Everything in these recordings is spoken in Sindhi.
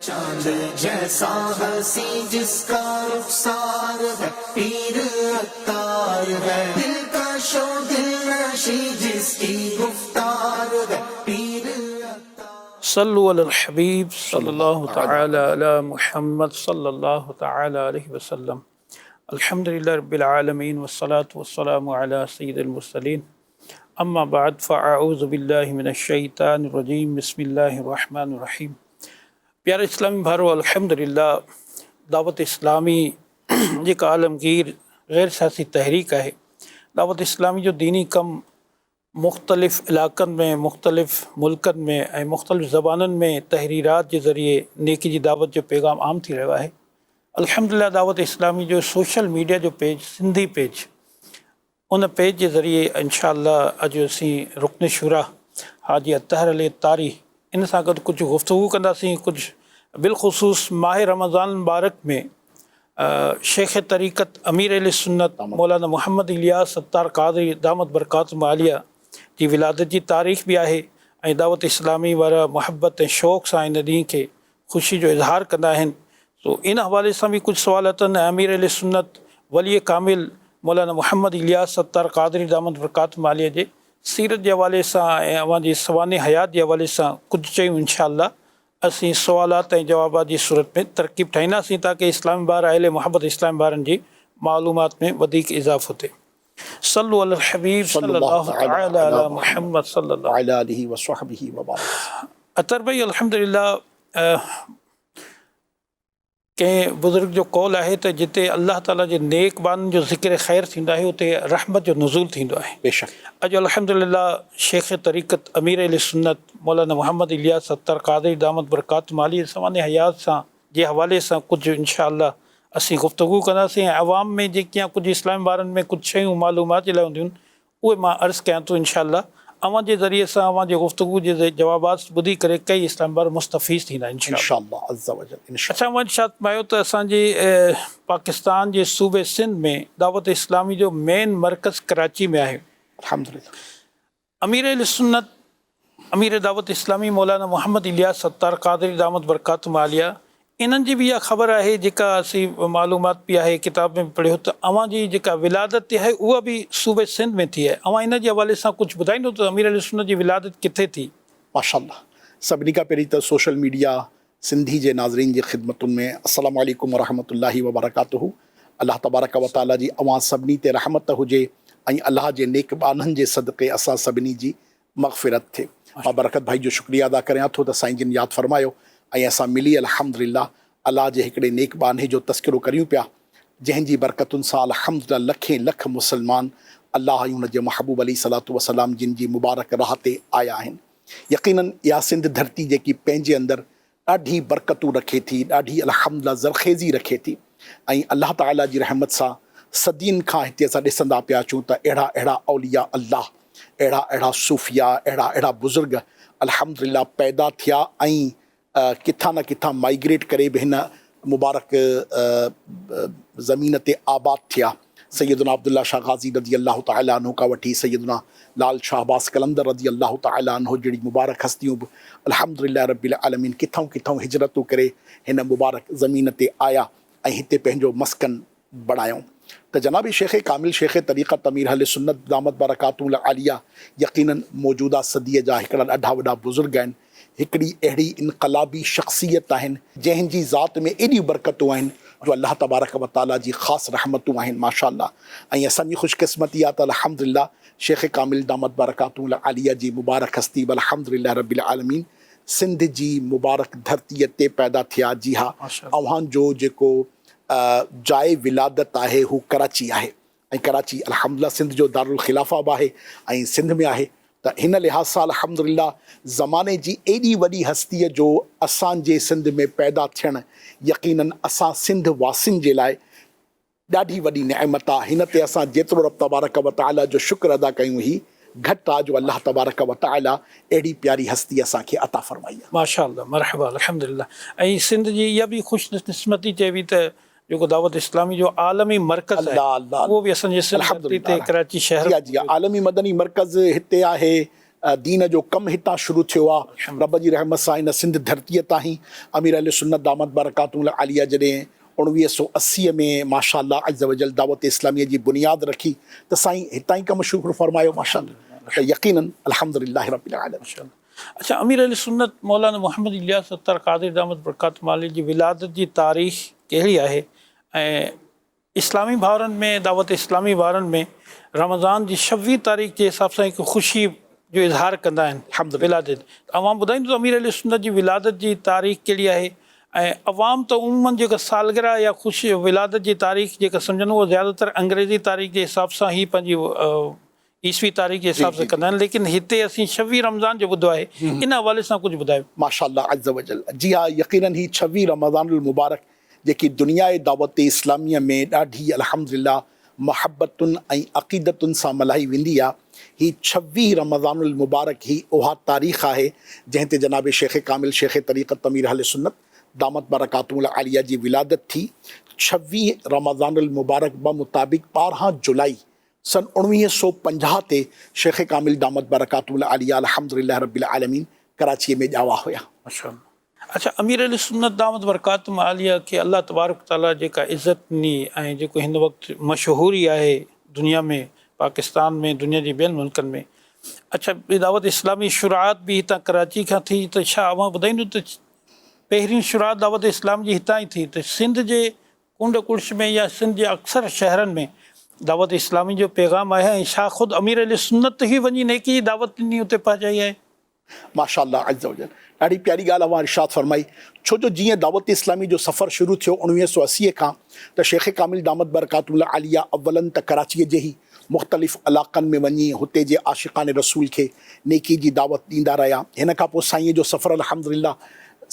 چاند جيسا حسين جس کا رخسار هي پير عطار هي دلڪش و دل نشين جس ڪي گفتار هي پير عطار. صلو علي الحبيب صلي الله تعالي علي محمد صلي الله تعالي عليه وسلم الحمد لله رب العالمين والصلاة والسلام علي سيد المرسلين اما بعد فاعوذ بالله من الشيطان الرجيم بسم الله الرحمن الرحيم پيارا اسلامي ڀائرو الحمدلله دعوت اسلامي جيڪا عالمگير غير سياسي تحريڪ آهي دعوت اسلامي جو ديني ڪم مختلف علاقن ۾ مختلف ملڪن ۾ ۽ مختلف زبانن ۾ تحريرات جي ذريعي نيڪي جي دعوت جو پيغام عام ٿي رهيو آهي الحمدلله دعوت اسلامي جو سوشل ميڊيا جو پيج سنڌي پيج ان پيج جي ذريعي انشاء الله اڄ اسين رڪن شوريٰ حاجي اطهر علي عطاري ان سان گڏ ڪجهه گفتگو ڪنداسين ڪجهه بالخصوص ماهه رمضان المبارڪ ۾ شيخ طريقت امير اهل سنت مولانا محمد الياس عطار قادري دامت برڪاتهم عاليه جي ولادت جي تاريخ به آهي ۽ دعوت اسلامي وارا محبت ۽ شوق سان ان ڏينهن کي خوشي جو اظهار ڪندا آهن سو ان حوالي سان به ڪجهه سوال اٿن ۽ امير اهل سنت ولي ڪامل مولانا محمد الياس ستار قادري دامت برڪاتهم عاليه جي سيرت جي حوالي سان ۽ اوهان جي سوانح حيات جي حوالي سان ڪجهه چيون انشاء الله اسين سوالات ۽ جوابات جي صورت ۾ ترڪيب ٺاهينداسين تاڪه اسلامي ڀائر اهل محبت اسلامي ڀائرن جي معلومات ۾ وڌيڪ اضافو ٿئي. صلو علی الحبيب صلي الله تعالي علي محمد صلي الله وعلي آله وصحبه وبارك وسلم. اطهر ڀائي الحمدلله ڪنهن بزرگ جو قول آهي ته جتي الله تعالي جي نيڪ ٻانهن جو ذڪر خير ٿيندو آهي اتي رحمت جو نزول ٿيندو آهي. بيشڪ. اڄ الحمدلله شيخ طريقت امير اهل سنت مولانا محمد الياس عطار قادري دامت برڪاتهم عاليه سوانح حيات سان جي حوالي سان ڪجهه انشاء الله اسين گفتگو ڪنداسين ۽ عوام ۾ جيڪي يا ڪجهه اسلامي ٻارن ۾ ڪجهه شيون معلومات جي لاء هونديون اهي مان عرض ڪيان ٿو انشاء الله اوهان جي ذريعي سان اوهان جي گفتگو جي جوابات ٻڌي ڪري ڪئي اسلامي ٻار مستفيض ٿيندا انشاء الله عزوجل انشاء اڇا اوهان ارشاد فرمايو ته اسان جي پاڪستان جي صوبي سنڌ ۾ دعوت اسلامي جو مين مرڪز ڪراچي ۾ آهي. الحمدلله. امير اهل سنت امير دعوت اسلامي مولانا محمد الياس ستار قادري دامت برڪاتهم عاليه انهن جي به اها خبر آهي جيڪا اسين معلومات به آهي ڪتاب ۾ به پڙهيو ته اوهان جي جيڪا ولادت ٿي آهي اها به صوبي سنڌ ۾ ٿي آهي اوهان ان جي حوالي سان ڪجهه ٻڌائيندو ته امير اهل سنت جي ولادت ڪٿي ٿي؟ ماشاءالله سڀني کان پهرين ته سوشل ميڊيا سنڌي جي ناظرين جي خدمتن ۾ السلام عليڪم ورحمة الله وبرڪاته الله تبارڪ وتعالي جي اوهان سڀني تي رحمت هجي ۽ الله جي نيڪ ٻانهن جي صدقي اسان سڀني جي مغفرت ٿئي مان برڪت ڀائي جو شڪريه ادا ڪريان ٿو ته سائين جن ياد فرمايو ۽ اسان ملي الحمدلله الله جي هڪڙي نيڪ ٻانهي جو تذڪرو ڪريون پيا جنهن جي برڪتن سان الحمدلله لکين لک مسلمان الله ۽ ان جي محبوب عليه الصلوة والسلام جن جي مبارڪ راهه تي آيا آهن. يقيناً اها سنڌ ڌرتي جيڪي پنهنجي اندر ڏاڍي برڪتون رکي ٿي، ڏاڍي الحمدلله زرخيزي رکي ٿي ۽ الله تعاليٰ جي رحمت سان صدين کان هتي اسان ڏسندا پيا اچون ته اهڙا اهڙا اولياء الله، اهڙا اهڙا صوفياء، اهڙا اهڙا بزرگ الحمدلله پيدا ٿيا ۽ ڪٿان نه ڪٿان مائيگريٽ ڪري به هن مبارڪ زمين تي آباد ٿيا. سيدنا عبدالله شاهه غازي رضي الله تعالٰي عنه کان وٺي سيدنا لال شهباز قلندر رضي الله تعالٰي عنه جهڙي مبارڪ هستيون به الحمدلله رب العالمين ڪٿان ڪٿان هجرتون ڪري هن مبارڪ زمين تي آيا ۽ هتي پنهنجو مسڪن بڻايائون ته جناب شيخ ڪامل شيخ طريقت امير اهل سنت دامت برڪاتهم العاليه يقيناً موجوده صديء جا هڪڙا ڏاڍا وڏا بزرگ آهن، هڪڙي اهڙي انقلابي شخصيت آهن، جنهن جي ذات ۾ ايڏيون برڪتون آهن جو الله تبارڪ و تعاليٰ جي خاص رحمتون آهن ماشاء الله ۽ اسان جي خوش قسمتي آهي ته الحمد لله شيخ ڪامل دامت برڪاتهم العاليه جي مبارڪ هستي به الحمد لله رب العالمين سنڌ جي مبارڪ ڌرتيء تي پيدا ٿيا جي ها اوهان جو جيڪو جاء ولادت آهي هو ڪراچي آهي ۽ ڪراچي الحمدلله سنڌ جو دارالخلافه به آهي ۽ سنڌ ۾ آهي ته هن لحاظ سان الحمدلله زماني جي ايڏي وڏي هستيء جو اسان جي سنڌ ۾ پيدا ٿيڻ يقيناً اسان سنڌ واسين جي لاء ڏاڍي وڏي نعمت آ، هن تي اسان جيترو رب تبارڪ و تعاليٰ جو شڪر ادا ڪيون هي گهٽ آ جو الله تبارڪ و تعاليٰ اهڙي پياري هستي اسان کي عطا فرمائي آ. ماشاء الله مرحبا الحمدلله ۽ سنڌ جي اها به خوش قسمتي چئبي ته جيڪو دعوت اسلامي جو عالمي مرڪز آهي الله الله اهو به اسان جي سنڌ ڌرتي تي الحمدلله ڪراچي شهر جي ها جي ها عالمي مدني مرڪز هتي آهي. دين جو ڪم هتان شروع ٿيو آ، رب جي رحمت سان هن سنڌ ڌرتيء تان ئي امير اهل سنت دامت برڪاتهم العاليه جڏهن 1980 ۾ ماشاء الله عزوجل دعوت اسلاميه جي بنياد رکي ته سائين هتان ئي ڪم شروع فرمايو ماشاء الله ته يقيناً الحمد لله رب العالمين. اڇا امير اهل سنت مولانا محمد الياس عطار قادري دامت برڪاتهم العاليه جي ولادت جي تاريخ ڪهڙي آهي ۽ اسلامي ڀائرن ۾ دعوت اسلامي وارن ۾ رمضان جي شوي تاريخ جي حساب سان هڪ خوشي جو اظهار ڪندا آهن ولادت ته اوهان ٻڌائيندو ته امير اهل سنت جي ولادت جي تاريخ ڪهڙي آهي ۽ عوام ته عموماً جيڪا سالگرهه يا خوشي ولادت جي تاريخ جيڪا سمجهن اهو زياده تر انگريزي تاريخ جي حساب سان ئي پنهنجي عيسوي تاريخ جي حساب سان ڪندا آهن ليڪن هتي اسين شوي رمضان جو ٻڌو آهي ان حوالي سان ڪجهه ٻڌايو. ماشاء الله عز وجل جي ها يقيناً هي ڇويهه رمضان المبارڪ جيڪي دنياء دعوت اسلاميء ۾ ڏاڍي الحمدلله محبتن ۽ عقيدتن سان ملهائي ويندي آ هي ڇويهه رمضان المبارڪ هي اها تاريخ آهي جنهن تي جناب شيخ ڪامل شيخ طريقت امير اهل سنت دامت برڪاتهم العاليه جي ولادت ٿي ڇويهه رمضان المبارڪ بمطابق 12 جولائي سن 1950 تي شيخ ڪامل دامت برڪاتهم العاليه الحمد لله رب العالمين ڪراچيء ۾ ڄاوا هيا. ماشاءالله اڇا امير اهل سنت دامت برڪاتهم العاليه کي الله تبارڪ وتعالي جيڪا عزت ڏني ۽ جيڪو هن وقت مشهوري آهي دنيا ۾ پاڪستان ۾ دنيا جي ٻين ملڪن ۾ اڇا دعوت اسلامي شروعات به هتان ڪراچي کان ٿي ته ڇا اوهان ٻڌائيندو ته پهرين شروعات دعوت اسلام جي هتان ئي ٿي ته سنڌ جي ڪنڊ ڪڙڇ ۾ يا سنڌ جي اڪثر شهرن ۾ دعوت اسلامي جو پيغام آهي ۽ شاهه خود امير اهل سنت ئي وڃي نيڪي جي دعوت ڏني اتي پهچائي آهي. ماشاء الله عزوجل ڏاڍي پياري ڳالهه اوهان ارشاد فرمائي ڇو جو جيئن دعوت اسلامي جو سفر شروع ٿيو 1980 کان ته شيخ ڪامل دامت برڪاتهم العاليه اولاً ته ڪراچيء جي ئي مختلف علاقن ۾ وڃي هتي جي عاشقان رسول کي نيڪي جي دعوت ڏيندا رهيا. هن کان پوء سائينء جو سفر الحمدلله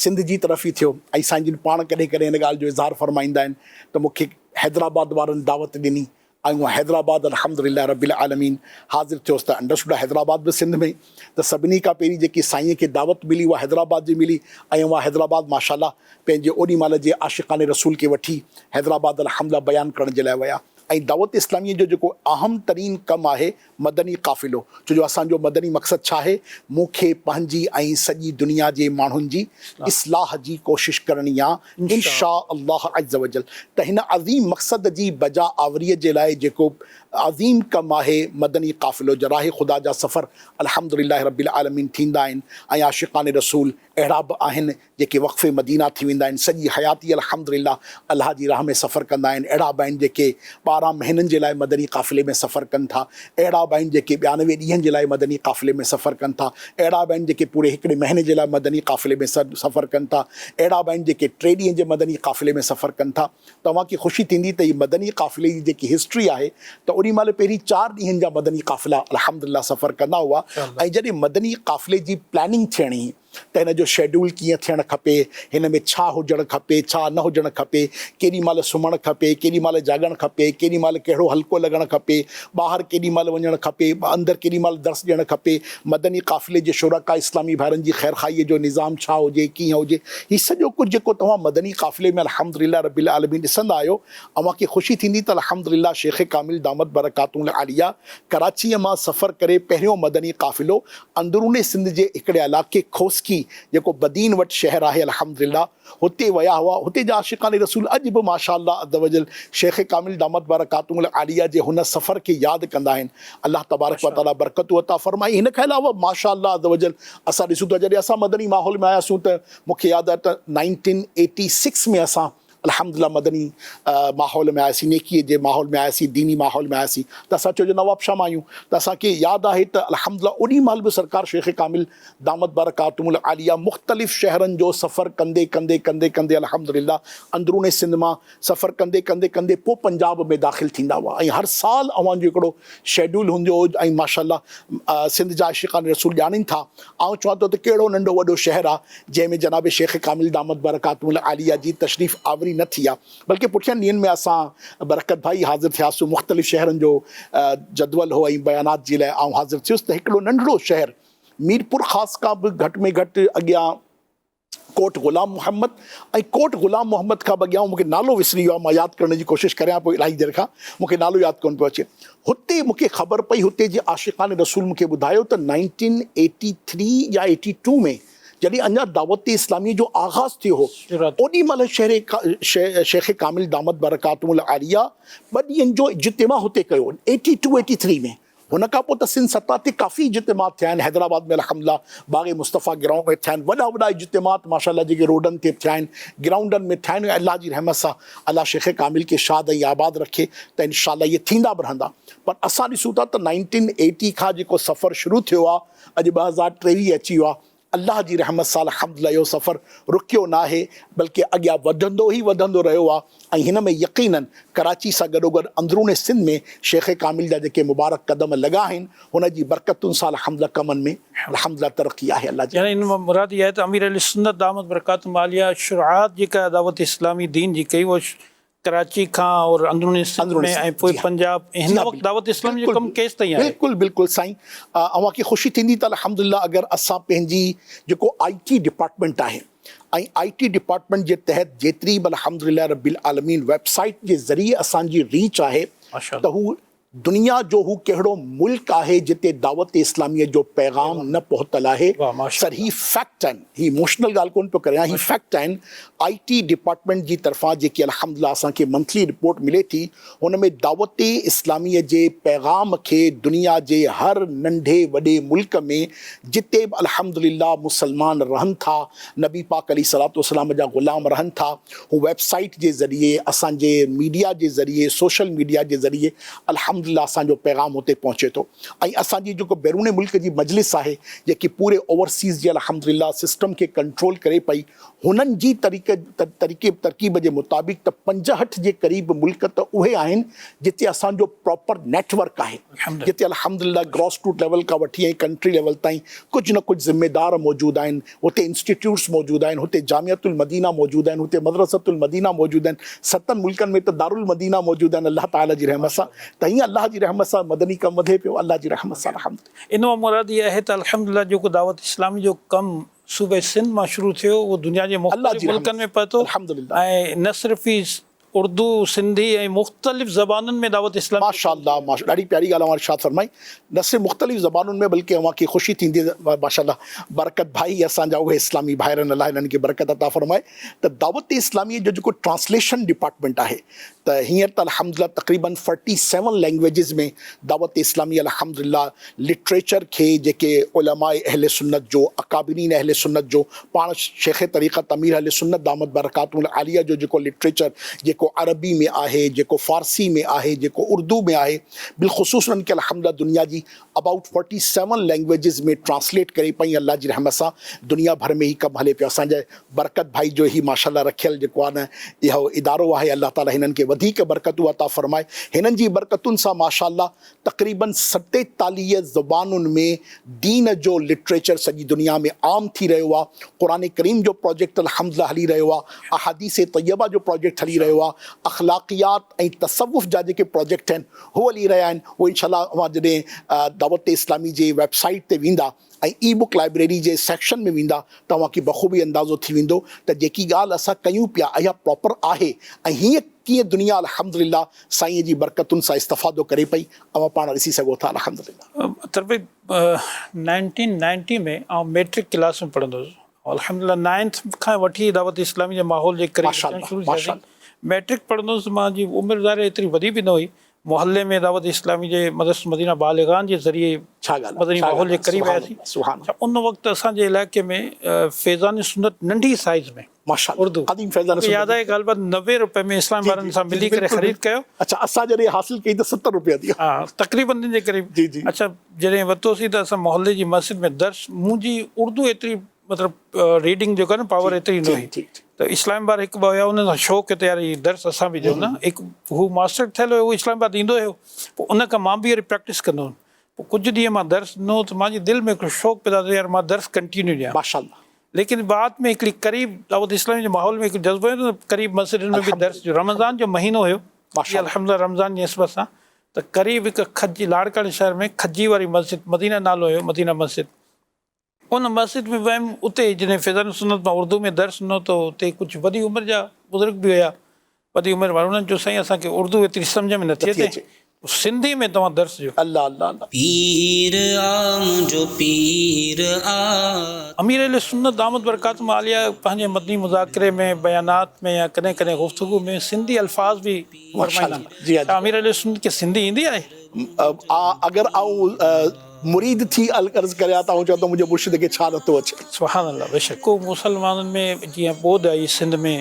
سنڌ جي طرف ئي ٿيو ۽ سائين جن پاڻ ڪڏهن ڪڏهن هن ڳالهه جو اظهار فرمائيندا آهن ته مون کي حيدرآباد وارن دعوت ڏني ۽ آئون حيدرآباد الحمدلله رب العالمين حاضر ٿيس ته انڊرسٽوڊ آهي حيدرآباد به سنڌ ۾ ته سڀني کان پهرين جيڪي سائينء کي دعوت ملي اها حيدرآباد جي ملي ۽ اها حيدرآباد ماشاءالله پنهنجي اوڏي مهل جي عاشقان رسول کي وٺي حيدرآباد الحمدلله بيان ڪرڻ جي لاء ويا. ۽ دعوت اسلاميء جو جيڪو اهم ترين ڪم آهي مدني قافلو، ڇو جو اسان جو مدني مقصد ڇا آهي؟ مون کي پنهنجي ۽ سڄي دنيا جي ماڻهن جي اصلاح جي ڪوشش ڪرڻي آ ان شاء الله عزوجل ته هن عظيم مقصد جي بجا آوريء جي لاء جيڪو عظيم ڪم آهي مدني قافلو جا راهه خدا جا سفر الحمدلله رب العالمين ٿيندا آهن ۽ عاشقان رسول اهڙا به آهن جيڪي وقف مدينه ٿي ويندا آهن، سڄي حياتي الحمد لله الله جي راهه ۾ سفر ڪندا آهن، اهڙا به آهن جيڪي 12 مهينن جي لاء مدني قافلي ۾ سفر ڪن ٿا، اهڙا به آهن جيڪي 92 ڏينهن جي لاء مدني قافلي ۾ سفر ڪن ٿا، اهڙا به آهن جيڪي پوري هڪڙي مهيني جي لاء مدني قافلي ۾ سفر ڪن ٿا، اهڙا به آهن جيڪي ٽي ڏينهن جي مدني قافلي ۾ سفر ڪن ٿا. توهان کي خوشي ٿيندي ته هي مدني قافلي جي جيڪي هسٽري آهي ته انهي مهل پهرين چار ڏينهن جا مدني قافلا الحمد لله سفر ڪندا هئا ۽ جڏهن مدني قافلي جي پلاننگ ٿيڻي ته هن جو شيڊول ڪيئن ٿيڻ کپي، هن ۾ ڇا هجڻ کپي، ڇا نه هجڻ کپي، ڪيڏي مهل سمهڻ کپي، ڪيڏي مهل جاڳڻ کپي، ڪيڏي مهل ڪهڙو حلقو لڳڻ کپي، ٻاهر ڪيڏي مهل وڃڻ کپي، اندر ڪيڏي مهل درس ڏيڻ کپي، مدني قافلي جي شرڪاء اسلامي ڀائرن جي خيرخواهيء جو نظام ڇا هجي، ڪيئن هجي، هي سڄو ڪجهه جيڪو توهان مدني قافلي ۾ الحمدلله رب العالمين ڏسندا آهيو، اوهان کي خوشي ٿيندي ته الحمدلله شيخ ڪامل دامت برڪاتهم العاليه ڪراچيء مان سفر ڪري پهريون مدني قافلو اندرون سنڌ جي هڪڙي علائقي کوسڪي جيڪو بدين وٽ شهر آهي الحمدلله هتي ويا هئا هتي جا عاشقان رسول اڄ به ماشاء الله عزوجل شيخ ڪامل دامت برڪاتهم العاليه جي هن سفر کي ياد ڪندا آهن الله تبارڪ وتعالي برڪتون عطا فرمائي هن کان علاوه ماشاء الله عزوجل اسان ڏسون ٿا جڏهن اسان مدني ماحول ۾ آياسون ته مون کي ياد آهي ته نائنٽين ايٽي سڪس ۾ اسان الحمدلله مدني ماحول ۾ آياسين نيڪي جي ماحول ۾ آياسين ديني ماحول ۾ آياسين ته اسان چيو جو نواب شاهه مان آهيون ته اسان کي ياد آهي ته الحمدلله اوڏي مهل به سرڪار شيخ ڪامل دامت برڪاتهم العاليه مختلف شهرن جو سفر ڪندي ڪندي ڪندي ڪندي الحمدلله اندرون سنڌ مان سفر ڪندي ڪندي ڪندي پوء پنجاب ۾ داخل ٿيندا هئا ۽ هر سال اوهان جو هڪڙو شيڊول هوندو هو ۽ ماشاءالله سنڌ جا عاشقان رسول ڄاڻين ٿا آئون چوان ٿو ته ڪهڙو ننڍو وڏو شهر آ جنهن ۾ جناب شيخ ڪامل دامت برڪاتهم العاليه جي تشريف آوري نه ٿي آ بلڪه پٺين ڏينهن ۾ اسان برڪت ڀائي حاضر ٿياسون مختلف شهرن جو جدول هو ۽ بيانات جي لاء آئون حاضر ٿيس ته هڪڙو ننڍڙو شهر ميرپور خاص کان به گهٽ ۾ گهٽ اڳيان ڪوٽ غلام محمد ۽ ڪوٽ غلام محمد کان به اڳيان مون کي نالو وسري ويو آهي مان ياد ڪرڻ جي ڪوشش ڪريان پيو الاهي دير کان مون کي نالو ياد ڪونه پيو اچي هتي مون کي خبر پئي هتي جي عاشقان رسول مون کي ٻڌايو ته نائنٽين ايٽي ٿري يا ايٽي ٽو ۾ جڏهن اڃا دعوت اسلامي جو آغاز ٿيو هو اوڏي مهل شهر شيخ ڪامل دامت برڪاتهم العاليه ٻه ڏينهن جو اجتماع هتي ڪيو ايٽي ٽو ايٽي ٿري ۾ هن کان پوء ته سنڌ سطح تي ڪافي اجتماعات ٿيا آهن، حيدرآباد ۾ الحمدلله باغ مصطفيٰ گرائونڊ ۾ ٿيا آهن، وڏا وڏا اجتماعات ماشاء الله جيڪي روڊن تي به ٿيا آهن، گرائونڊن ۾ ٿيا آهن ۽ الله جي رحمت سان الله شيخ ڪامل کي شاد ۽ آباد رکي ته انشاء الله اهي ٿيندا به رهندا پر اسان ڏسون ٿا ته نائنٽين ايٽي کان جيڪو سفر شروع ٿيو آهي اڄ 2023 اچي ويو آهي الله جي رحمت سان الحمدلله اهو سفر رڪيو ناهي بلڪه اڳيان وڌندو ئي وڌندو رهيو آهي ۽ هن ۾ يقينن ڪراچي سان گڏوگڏ اندرون سنڌ ۾ شيخ ڪامل جا جيڪي مبارڪ قدم لڳا آهن هن جي برڪتن سان الحمدلله ڪمن ۾ الحمدلله ترقي آهي الله جي يعني ان مان مراد اها آهي ته امير اهل سنت دامت برڪاتهم عاليه شروعات جيڪا دعوت اسلامي دين جي ڪئي اها ڪراچي کان اور اندروني سنڌ ۾ ۽ پوء پنجاب ۽ هن وقت دعوت اسلامي جو ڪم ڪيستائين آهي؟ بلڪل بلڪل سائين اوهان کي خوشي ٿيندي ته الحمدلله اگر اسان پنهنجي جيڪو آئي ٽي ڊپارٽمينٽ آهي ۽ آئي ٽي ڊپارٽمينٽ جي تحت جيتري به الحمدلله رب العالمين ويب سائيٽ جي ذريعي اسان جي ريچ آهي ته هو دنيا جو هو ڪهڙو ملڪ آهي جتي دعوت اسلاميء جو پيغام نه پهتل آهي سر هي فيڪٽ آهن هي اموشنل ڳالهه ڪونه پيو ڪريان هي فيڪٽ آهن آئي ٽي ڊپارٽمينٽ جي طرفان جيڪي الحمدلله اسان کي منٿلي رپورٽ ملي ٿي هن ۾ دعوت اسلاميء جي پيغام کي دنيا جي هر ننڍي وڏي ملڪ ۾ جتي به الحمدلله مسلمان رهن ٿا نبي پاڪ عليه الصلوة والسلام جا غلام رهن ٿا هو ويب سائيٽ جي ذريعي اسان جي ميڊيا جي ذريعي سوشل ميڊيا جي ذريعي الحمدلله اسان جو پيغام هتي پهچي ٿو ۽ اسان جي جيڪو بيرون ملڪ جي مجلس آهي جيڪي پوري اوورسيز جي الحمدلله سسٽم کي ڪنٽرول ڪري پئي هنن جي طريقي طريقي ترڪيب جي مطابق ته 65 جي قريب ملڪ ته اهي آهن جتي اسان جو پراپر نيٽ ورڪ آهي جتي الحمدلله گراس روٽ ليول کان وٺي ۽ ڪنٽري ليول تائين ڪجهه نه ڪجهه ذميدار موجود آهن هتي انسٽيٽيوٽس موجود آهن، هتي جامعة المدينه موجود آهن، هتي مدرسة المدينه موجود آهن، ستن ملڪن ۾ ته دارالمدينه موجود آهن الله تعالي جي رحمت سان ته ائين الله جي رحمت سان مدني ڪم وڌي پيو الله جي رحمت سان الحمد. ان مان مراد اها آهي ته الحمدلله جيڪو دعوت اسلامي جو ڪم صوبه سنڌ مان شروع ٿيو اهو دنيا جي مختلف ملڪن ۾ پهتو ۽ نه صرف هي اردو، سنڌي ۽ مختلف زبانن ۾ دعوت اسلامي جو ماشاء الله ماشاء ڏاڍي پياري ڳالهه اوهان ارشاد فرمائي نه صرف مختلف زبانن ۾ بلڪه اوهان کي خوشي ٿيندي ماشاء الله برڪت ڀائي اسان جا اهي اسلامي ڀائر آهن الله انهن کي برڪت عطا فرمائي ته دعوت اسلامي جو جيڪو ٽرانسليشن ڊپارٽمينٽ آهي ته هينئر ته الحمدلله تقريبن فورٽي سيون لينگويجز ۾ دعوت اسلامي الحمدلله لٽريچر کي جيڪي علماء اهل سنت جو اڪابرين اهل سنت جو پاڻ شيخ طريقت امير اهل سنت دامت برڪاتهم العاليه جو جيڪو لٽريچر جيڪو عربي ۾ آهي جيڪو فارسي ۾ آهي جيڪو اردو ۾ آهي بالخصوص انهن کي الحمدلله دنيا جي about forty seven languages ۾ translate ڪري پئي الله جي رحمت سان دنيا ڀر ۾ هي ڪم هلي پيو اسان جي برڪت ڀائي جو هي ماشاءالله رکيل جيڪو آهي نه اهو ادارو آهي الله تعالي هنن کي وڌيڪ برڪتون عطا فرمائي هنن جي برڪتن سان ماشاءالله تقريباً 47 زبانن ۾ دين جو لٽريچر سڄي دنيا ۾ عام ٿي رهيو آ، قرآن ڪريم جو پراجيڪٽ الحمدلله هلي رهيو آ، احاديث طيبه جو پراجيڪٽ هلي رهيو آ، اخلاقيات ۽ تصوف جا جيڪي پراجيڪٽ آهن هو هلي رهيا آهن، هو انشاء الله اوهان جڏهن دعوت اسلامي جي ويب سائيٽ تي ويندا ۽ اي بڪ لائبريري جي سيڪشن ۾ ويندا ته اوهان کي بخوبي اندازو ٿي ويندو ته جيڪي ڳالهه اسان ڪيون پيا اها پراپر آهي ۽ هيئن ڪيئن دنيا الحمدلله سائين جي برڪتن سان استفادو ڪري پئي اوهان پاڻ ڏسي سگهو ٿا الحمدلله. اطهر ڀائي نائنٽين نائنٽي ۾ آئون ميٽرڪ ڪلاس ۾ پڙهندو هوس الحمدلله نائنٿ کان وٺي دعوت اسلامي جي ماحول جي قريب اچڻ شروع ٿياسين ميٽرڪ پڙهندو هوس مان جي عمر ظاهر ايتري وڏي به نه هئي محلي ۾ دعوت اسلامي جي مدرسه مدينه بالغان جي ذريعي مدني ماحول جي قريب آياسين ان وقت اسان جي علائقي ۾ فيضان سنت ننڍي سائيز ۾ اردو قديم فيضان سنت ياد آهي غالبا 90 روپيه ۾ اسلام وارن سان ملي ڪري خريد ڪيو. اڇا اسان جڏهن حاصل ڪئي ته 70 روپيه ٿي. ها تقريبا ان جي قريب. جي جي. اڇا جڏهن ورتوسين ته اسان محلي جي مسجد ۾ درس منهنجي اردو ايتري مطلب ريڊنگ جيڪو آهي نه پاور ايتري نه هئي ته اسلام آباد هڪ ٻه هيا انهن سان شوق ته يار هي درس اسان به ڏيون نه هڪ هو ماستر ٿيل هيو هو اسلام آباد ايندو هيو پوء ان کان مان به وري پريڪٽس ڪندو هوم پوء ڪجهه ڏينهن مان درس ڏنو ته مانجي دل ۾ هڪڙو شوق پيدا ٿيو يار مان درس ڪنٽينيو ڏيان ماشاءالله ليڪن بعد ۾ هڪڙي قريب دعوت اسلامي جي ماحول ۾ هڪ جذبو هيو ته قريب مسجدن ۾ به درس جو رمضان جو مهينو هيو الحمدلله رمضان جي نسبت سان ته قريب هڪ کجي لاڙڪاڻي شهر ۾ کجي واري مسجد مدينه نالو هيو مدينه مسجد ان مسجد ۾ ويم اتي جڏهن فيضان سنت مان اردو ۾ درس ڏنو ته اتي ڪجهه وڏي عمر جا بزرگ به هيا وڏي عمر وارا انهن چيو سائين اسان کي اردو ايتري سمجهه ۾ نٿي اچي سنڌي ۾ توهان درس ڏيو. الله الله الله. پير آ منهنجو پير آ. امير اهل سنت دامت برڪاتهم عاليه پنهنجي مدني مذاڪري ۾ بيانات ۾ يا ڪڏهن ڪڏهن گفتگو ۾ سنڌي الفاظ به فرمائيندا آهن. ڇا امير اهل سنت کي سنڌي ايندي آهي؟ اگر آئون مريد ٿي عرض ڪريان ته آئون چوان ته منهنجي مرشد کي ڇا نٿو اچي. سبحان الله بيشڪ ڪو مسلمانن ۾ جيئن ٻوڏ آئي سنڌ ۾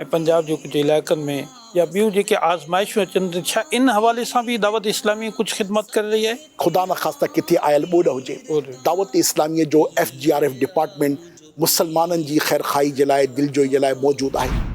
۽ پنجاب جي ڪجهه علائقن ۾ يا ٻيون جيڪي آزمائشون اچن ٿيون ڇا ان حوالي سان به دعوت اسلامي ڪجهه خدمت ڪري رهي آهي؟ خدا نخواسته ڪٿي آيل ٻوڏ هجي دعوت اسلامي جو F G R F department مسلمانن جي خيرخواهي جي لاء دلجوئي جي لاء موجود آهي.